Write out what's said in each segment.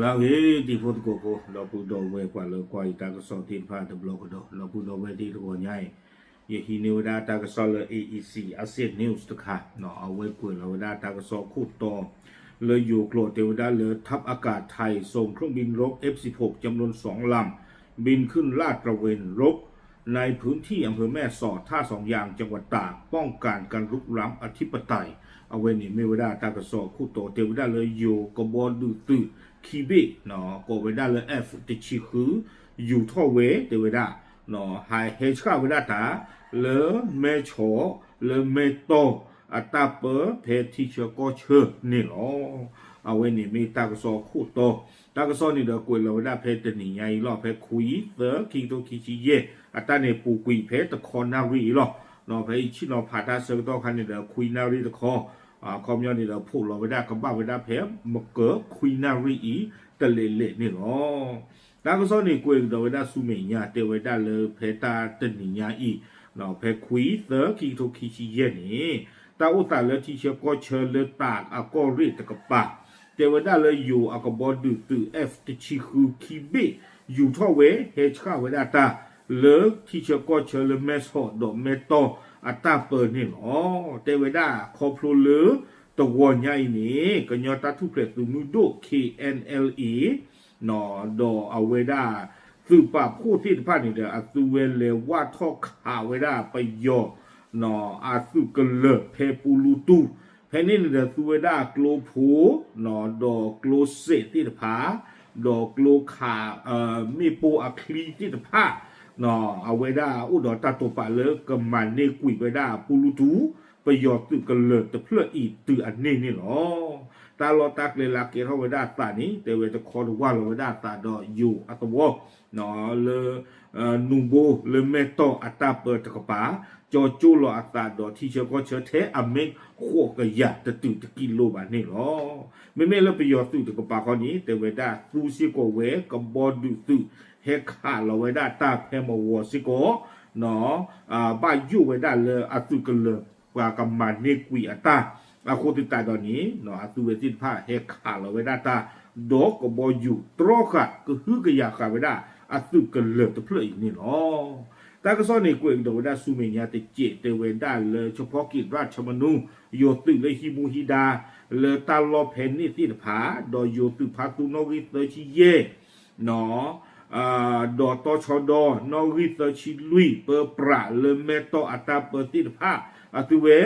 ဂ့ၤ တံၤဖိသကိးဖိ ဒီပုၢ်ဒီဝဲၢ်ပှၤလၢကွၢ်ယတၢ်ကစီၣ်သ့ၣ်တဖၣ်တဘျီကဒီး ဒီပုၢ်ဒီဝဲၢ်သ့ၣ်တဂီၤညါအံၤ ယဟံးန့ၢ်ဝဲဒၣ်တၢ်ကစီၣ်လၢ A E C Asian News တခါ အဝဲကွဲးလီၤဝဲဒၣ်တၢ်ကစီၣ်ခိၣ်တီ လၢယိၤကျိာ်တဲဝဲဒၣ်လၢ ทัพอากาศไทยส่งเครื่องบินรบ เอฟสิบหก จำนวนสองลำ บินขึ้นลาดตระเวนรบ ในพื้นที่อำเภอแม่สอด ท่าสองยาง จังหวัดตาก ป้องกันการรุกรานอธิปไตย အဝဲန့ၣ်မ့ၢ်ဝဲဒၣ်တၢ်ကစီၣ်ခိၣ်တီတဲဝဲဒၣ်လၢယိၤကဘီဒုးသုး ခံဘ့ၣ် ကိးဝဲဒၣ်လၢ F တဆံဃု ယူၤထီၣ်ဝဲ တဲဝဲဒၣ် ဟဲဆှၣ်ဝဲဒၣ်တၢ် လၢမဲဆီး လၢမဲတီၢ်အတၢ်ပၢ ဖဲထံဆၢကီၢ်ဆၢန့ၣ်လီၤ. အဝဲန့ၣ်မ့ၢ်တၢ်ကစီၣ်အခိၣ်တီ တၢ်ကစီၣ်န့ၣ်ဒီးကွဲးလီၤဝဲဒၣ်ဖဲတနံၤညါအံၤလီၤ ဖဲခွံသၢ ခံကထိခံဆံယဲၢ် အတၢ်န့ၣ်ပူၤကွံာ်ဖဲတခီနၣ်ရံၣ်အံၤလီၤ. ဖဲအံၤဆ့ၣ်နီၤဖးတၢ်ဆၢကတီၢ်ခါန့ၣ်ဒီးခွံနၣ်ရံၣ်တခီ အခီပညီန့ၣ်ဒီး ဖီၣ်လီၤဝဲဒၣ်ကဘၣ်ဝဲဒၣ်ဖဲမကၢခွံနၣ်ရံၣ်အံၤ တလဲၤလဲၤန့ၣ်လီၤ. တၢ်ကစီၣ်န့ၣ်ကွဲးကဒီးဝဲဒၣ်ဆူမဲာ်ညါ တဲဝဲဒၣ်လၢဖဲတၢ်တနံၤညါအံၤ ဖဲခွံသၢ ခံကထိခံဆံယဲၢ်န့ၣ် တၢ်အိၣ်သးလၢထံဆၢကီၢ်ဆၢလၢတၢ်အကီၢ်ရ့ၣ်တကပၤ တဲဝဲဒၣ်လၢယိၤအကဘီဒုးသုး F တဆံဃု ခံဘ့ၣ် ယူၤထီၣ်ဝဲ ဟဲဆှၣ်ဝဲဒၣ်တၢ် လၢထံဆၢကီၢ်ဆၢလၢမဲဆီးဒီးမဲတီၢ်အတၢ်ပၢန့ၣ်လီၤ. တဲဝဲဒၣ်ခီဖျိလၢ တဂီၤညါအံၤန့ၣ် ကညီတၢ်ထူၣ်ဖျဲးသုးမုၢ်ဒိၣ် K N L A ဒီးအဝဲဒၣ် သုးပာ်ဖှိၣ်သ့ၣ်တဖၣ်န့ၣ်ဒီး အသုဝဲလဲၤဝၢ်ထီၣ်ခးဝဲဒၣ်ပယီၤ အသုးကလၢၤဖဲပူလူတူၢ် ဖဲန့ၣ်န့ၣ်ဒီး သုဝဲဒၣ်ကျိဖိ ဒီးကျိစဲးသ့ၣ်တဖၣ် ဒီးကျိခး မ့ၣ်ပိၢ်အချံသ့ၣ်တဖၣ် အဝဲဒၣ်အိၣ်ဒီးတၢ်တိာ်ပာ်လၢကမၤန့ၢ်ကွံာ်ဝဲဒၣ်ပူလူတူၢ် ပယီၤသုးကလၢၤတဖျၢၣ်အံၤတုၤအန့ၣ်န့ၣ်လီၤ. တၢ်လီၢ်တၢ်ကျဲလၢကဲထီၣ်ဝဲဒၣ်အသးန့ၣ် တဲဝဲတခီတဝၢ်လီၤဝဲဒၣ်အသးဒီးယိၤအသဝီ လၢ နူဘိလၢမဲတီၢ်အတၢ်ပၢတကပၤ ကၠီကၠိလီၤအသးဒီးထံဆၢကီၢ်ဆၢထဲအမဲာ်ဃိးကယၤတတုၤတကံလိဘၣ်န့ၣ်လီၤ. မ့မ့ၢ်လၢပယီၤသုးတကပၤဃီန့ၣ် တဲဝဲဒၣ်သူစ့ၢ်ကီးဝဲကဘီဒုးသုး ဟဲခးလီၤဝဲဒၣ်တၢ်ဖဲမဝီၤစ့ၢ်ကီး ဘၣ်ယိၣ်ဝဲဒၣ်လၢအသုးကလၢၤ ပှၤကမၤန့ၢ်ကွံာ်အတၢ် အဃိသတးဒီးန့ၣ် အသုဝဲသ့ၣ်တဖၣ်ဟဲခးလီၤဝဲဒၣ်တၢ် ဒီးကဘီယူၤတြီဃာ်ကဟုကယာ်ဃာ်ဝဲဒၣ်အသုးကလၢၤတဖျၢၣ်အံၤန့ၣ်လီၤ. တၢ်ကစီၣ်န့ၣ်ကွဲးကဒီးဝဲဒၣ်ဆူမဲာ်ညါတစဲး တဲဝဲဒၣ်လၢ เฉพาะกิจราชธรรมนูญ ယိၤသုးလၢဟံးမူဟံးဒါ လၢတၢ်လီၢ်ဖဲန့ၣ်သ့ၣ်တဖၣ် ဒီးယိၤသုးဖါသူနီၣ်ဂံၢ်သၢဆံယဲၢ် ဒီးတီဆှီဒီ နီၣ်ဂံၢ်သၢဆံလွံၢ် ပၢပြးလၢမဲတီၢ်အတၢ်ပၢသ့ၣ်တဖၣ် အသုဝဲ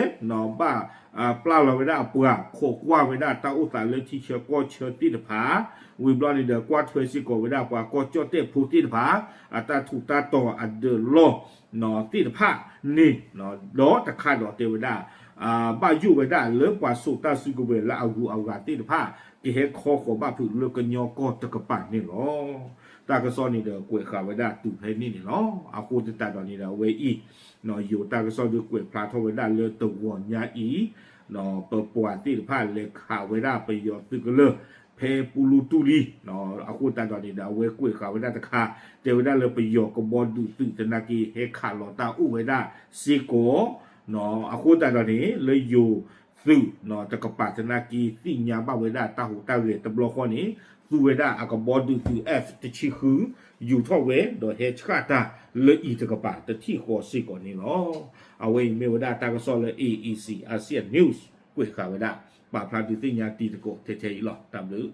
ဘၣ်ပျၢ်လီၤဝဲဒၣ်အပှၤ ခိးကွၢ်ဝဲဒၣ်တၢ်အိၣ်သးလၢထံဆၢကီၢ်ဆၢသ့ၣ်တဖၣ် ဝံၤဘျီန့ၣ်ဒီးကွၢ်ထွဲစ့ၢ်ကီးဝဲဒၣ်ပှၤကီၢ်ကၠီၣ်တဲၣ်ဖိသ့ၣ်တဖၣ် အတၢ်ထူးတၢ်တီၤအဒၢးလီၢ် သ့ၣ်တဖၣ်န့ၣ် ဒီးတခါဒီးတဲဝဲဒၣ် ဘၣ်ယိၣ်ဝဲဒၣ်လၢပှၤစိာ်တၢ်စုကဝဲၤလၢအဂုၤအဂၤသ့ၣ်တဖၣ် ကဟဲခီဃီၤဘၣ်ဖုးလၢကညီကီၢ်တကပၤန့ၣ်လီၤ. တၢ်ကစီၣ်န့ၣ်ဒီးကွဲးဃာ်ဝဲဒၣ်တုၤဖဲန့ၣ်န့ၣ်လီၤ. အဃိသတးဒီးန့ၣ်ဒီးအဝဲအံၤ ယိၤတၢ်ကစီၣ်ဒုးကွဲးဖျါထီၣ်ဝဲဒၣ်လၢတဂီၤညါအံၤ ပပှၤသ့ၣ်တဖၣ်လဲၤခးဝဲဒၣ်ပယီၤသုးကလၢၤ ဖဲပူလူတူၢ်လံ အဃိသတးဒီးန့ၣ်ဒီး အဝဲကွဲးဃာ်ဝဲဒၣ်တခါ တဲဝဲဒၣ်လၢပယီၤကဘီဒုးသုးသနာ်က့ ဟဲခးလီၤတၢ်အိၣ်ဝဲဒၣ်စ့ၢ်ကီး အဃိသတးဒီးန့ၣ် လၢယိၤသုးတကပၤသနာ်က့ သ့ၣ်ညါဘၣ်ဝဲဒၣ်တၢ်ဟူးတၢ်ဂဲၤတဘျီဃီန့ၣ် သူဝဲဒၣ်အကဘီဒုးသုး F တဆံဃု ယူၤထီၣ်ဝဲ ဒီးဟဲဆှၣ်တၢ်လၢအံၤတကပၤတထံၣ်ဃီစ့ၢ်ကီးန့ၣ်လီၤ. အဝဲအံၤမ့ၢ်ဝဲဒၣ်တၢ်ကစီၣ်လၢ A E C Asian News ကွဲးဃာ်ဝဲဒၣ် ပာ်ဖျါဒုးသ့ၣ်ညါတံၤသကိးထဲထဲအံၤလီၤ. တၢ်ဘျုး